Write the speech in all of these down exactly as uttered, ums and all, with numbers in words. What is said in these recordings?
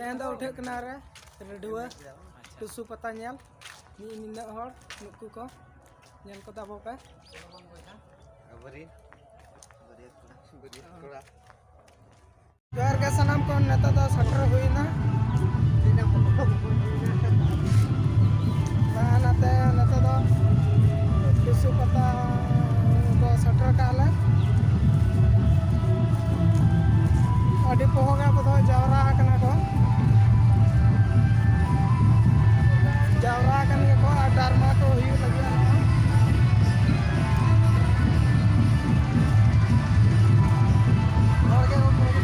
ᱛᱮᱦᱮᱧ ᱫᱚ ᱩᱴᱷᱟᱹᱜ ᱠᱟᱱᱟ ᱨᱮ ᱨᱟᱹᱰᱷᱩᱣᱟᱹ ᱴᱩᱥᱩ ᱯᱟᱛᱟ ᱧᱮᱞ᱾ ᱢᱤᱫ ᱱᱤᱱᱟᱹᱜ ᱦᱚᱲ ᱱᱩᱠᱩ ᱠᱚ ᱧᱮᱞ ᱠᱚ ᱛᱟᱵᱚ ᱯᱮ᱾ ᱟᱵᱚᱨᱤᱱ ᱵᱟᱹᱨᱭᱟᱹᱛ ᱠᱚᱲᱟ, ᱵᱟᱹᱨᱭᱟᱹᱛ ᱠᱚᱲᱟ᱾ ᱡᱚᱦᱟᱨ ᱜᱮ ᱥᱟᱱᱟᱢ ᱠᱚ, ᱱᱤᱛᱚᱜ ᱫᱚ ᱥᱮᱴᱮᱨ ᱦᱩᱭᱱᱟ᱾ ᱱᱟᱛᱮ ᱱᱤᱛᱚᱜ ᱫᱚ ᱴᱩᱥᱩ ᱯᱟᱛᱟ ᱫᱚ ᱥᱮᱴᱮᱨ ᱠᱟᱜᱼᱟ ᱞᱮ᱾ ᱟᱹᱰᱤ ᱯᱚᱦᱚᱸ ᱜᱮ ᱟᱵᱚ ᱫᱚ ᱡᱟᱣᱨᱟ ᱟᱠᱟᱱᱟ ᱠᱚ᱾ ᱡᱟᱣᱨᱟ ᱟᱠᱟᱱ ᱜᱮᱠᱚ ᱟᱨ ᱰᱨᱟᱢᱟ ᱠᱚ ᱦᱩᱭᱩᱜ ᱞᱟᱹᱜᱤᱫ ᱱᱚᱣᱟ᱾ ᱦᱚᱲ ᱜᱮ ᱠᱚ ᱠᱚᱢ᱾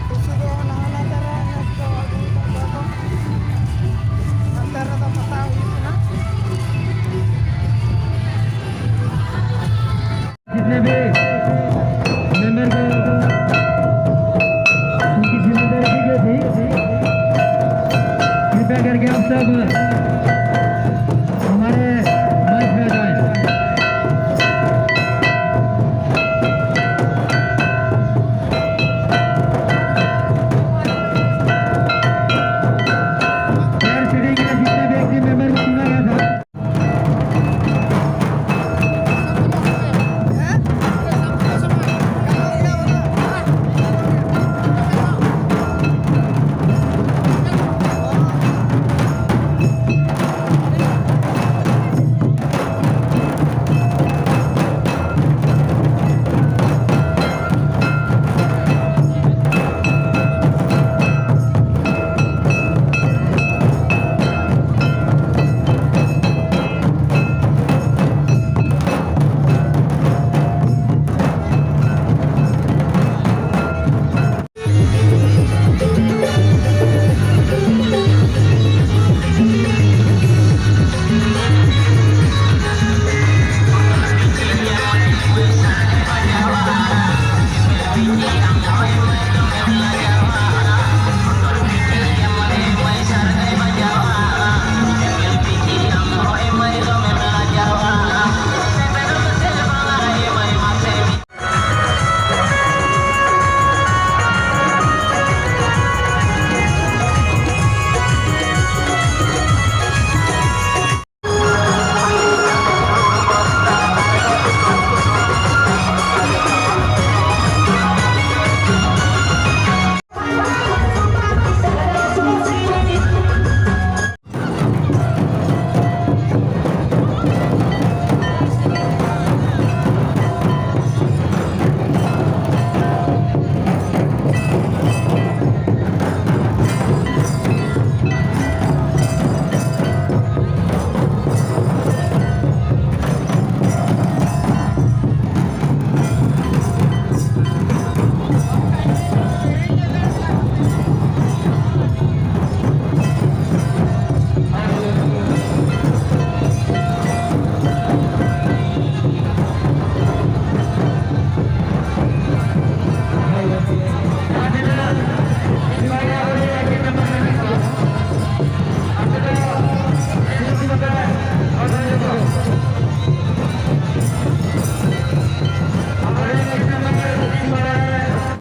ᱠᱩᱥᱤ ᱫᱚ ᱱᱟᱦᱟᱜ ᱱᱟᱛᱮ ᱨᱮ ᱱᱮᱥ ᱫᱚ ᱟᱹᱜᱩ ᱟᱠᱟᱫ ᱠᱚᱣᱟ ᱠᱚ᱾ ᱱᱟᱛᱮ ᱨᱮᱫᱚ ᱯᱟᱛᱟ ᱦᱩᱭᱩᱜ ᱠᱟᱱᱟ᱾ जितने भी मेंबर को उनकी जिम्मेदारी दी गई थी, कृपया करके आप सब